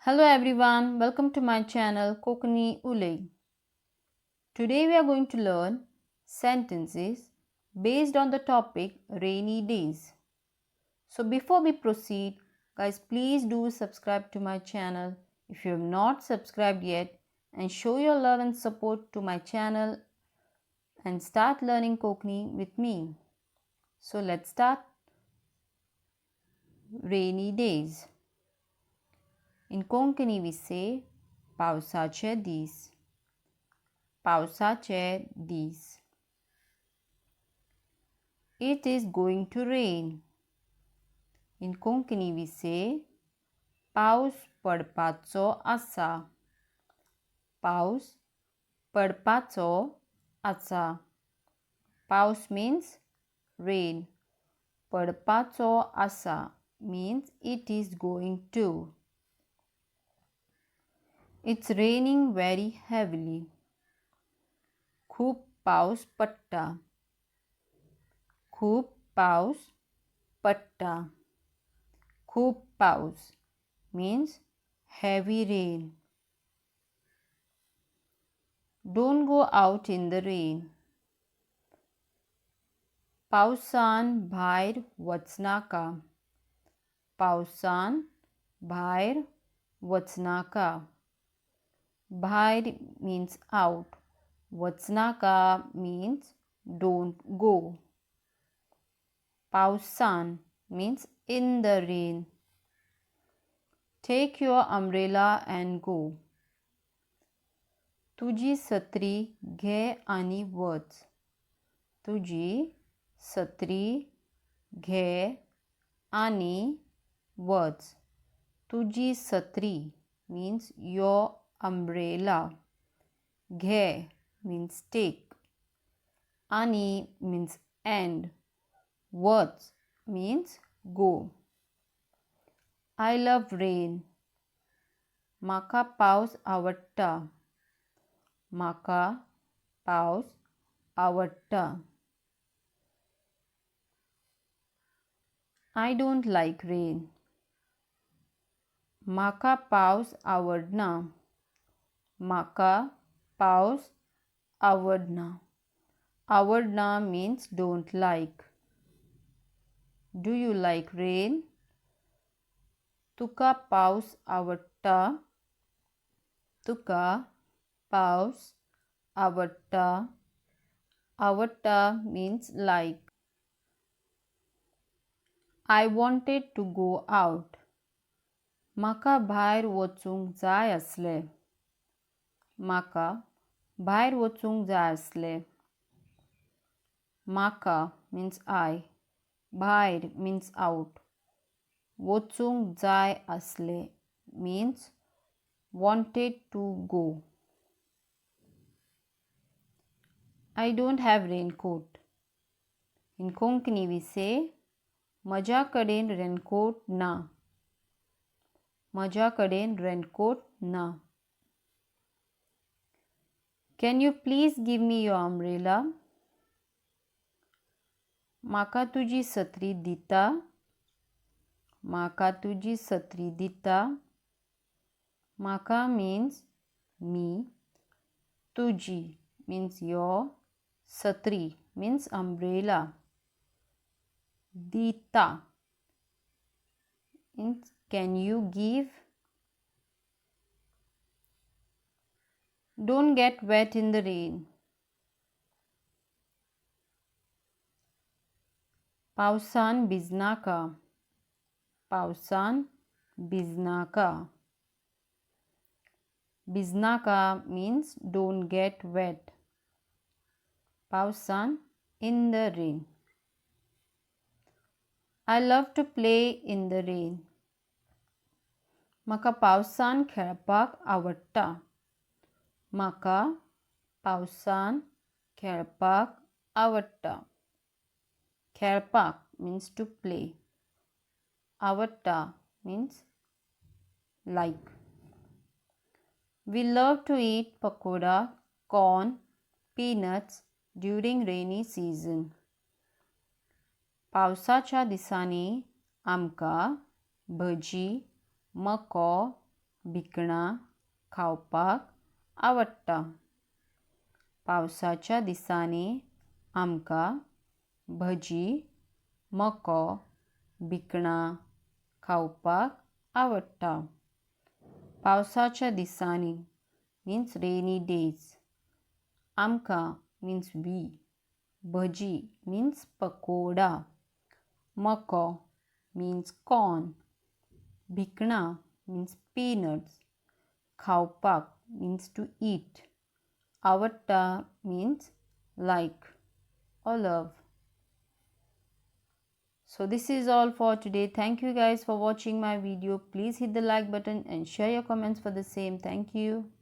Hello everyone, welcome to my channel Konkani Ulay. Today we are going to learn sentences based on the topic rainy days. So before we proceed, guys, please do subscribe to my channel if you have not subscribed yet and show your love and support to my channel and start learning Konkani with me. So let's start. Rainy days. In Konkani we say पावसाचे दीस. पावसाचे दीस. It is going to rain. In Konkani we say पावस पडपाचो आसा. पावस पडपाचो आसा. पावस means rain. पडपाचो आसा means it is going to. It's raining very heavily. खूप पावस पडटा. खूप पावस पडटा. खूप पावस means heavy rain. Don't go out in the rain. पावसान भायर वचनाका. पावसान भायर वचनाका. भायर means out. वचनाका means don't go. पावसान means in the rain. Take your umbrella and go. तुजी सत्री घे आनी वच. तुजी सत्री घे आनी वच. तुजी सत्री means your umbrella. घे means take. आनी means and. वच means go. I love rain. म्हाका पावस आवडटा. म्हाका पावस आवडटा. I don't like rain. म्हाका पावस आवडना. म्हाका पावस आवडना. आवडना means don't like. Do you like rain? तुका पावस आवडटा. तुका पावस आवडटा. आवडटा means like. I wanted to go out. म्हाका भायर वचूंक जाय आसलें. म्हाका भायर वचूंक जाय आसलें. म्हाका means I. भायर means out. वचूंक जाय आसलें means wanted to go. I don't have raincoat. In Konkani we say म्हज्या कडेन रेनकोट ना. म्हज्या कडेन रेनकोट ना. Can you please give me your umbrella? म्हाका तुजी सत्री दिता. म्हाका तुजी सत्री दिता. म्हाका means me. तुजी means your. सत्री means umbrella. दिता means can you give. Don't get wet in the rain. पावसान भिजनाका. पावसान भिजनाका. भिजनाका means don't get wet. पावसान in the rain. I love to play in the rain. म्हाका पावसान खेळपाक आवडटा. म्हाका पावसान खेळपाक आवडटा. खेळपाक means to play. आवडटा means like. We love to eat pakoda, corn, peanuts during rainy season. पावसाच्या दिसांनी आमकां भजी, मको, भिकणां खावपाक आवडटा. पावसाच्या दिसांनी आमकां भजी, मको, भिकणां खावपाक आवडटा. पावसाच्या दिसांनी means rainy days. आमकां means we. Bhaji means pakoda. मको means corn. भिकणां means peanuts. खावपाक means to eat. आवडटा means like or love. So this is all for today. Thank you guys for watching my video. Please hit the like button and share your comments for the same. Thank you.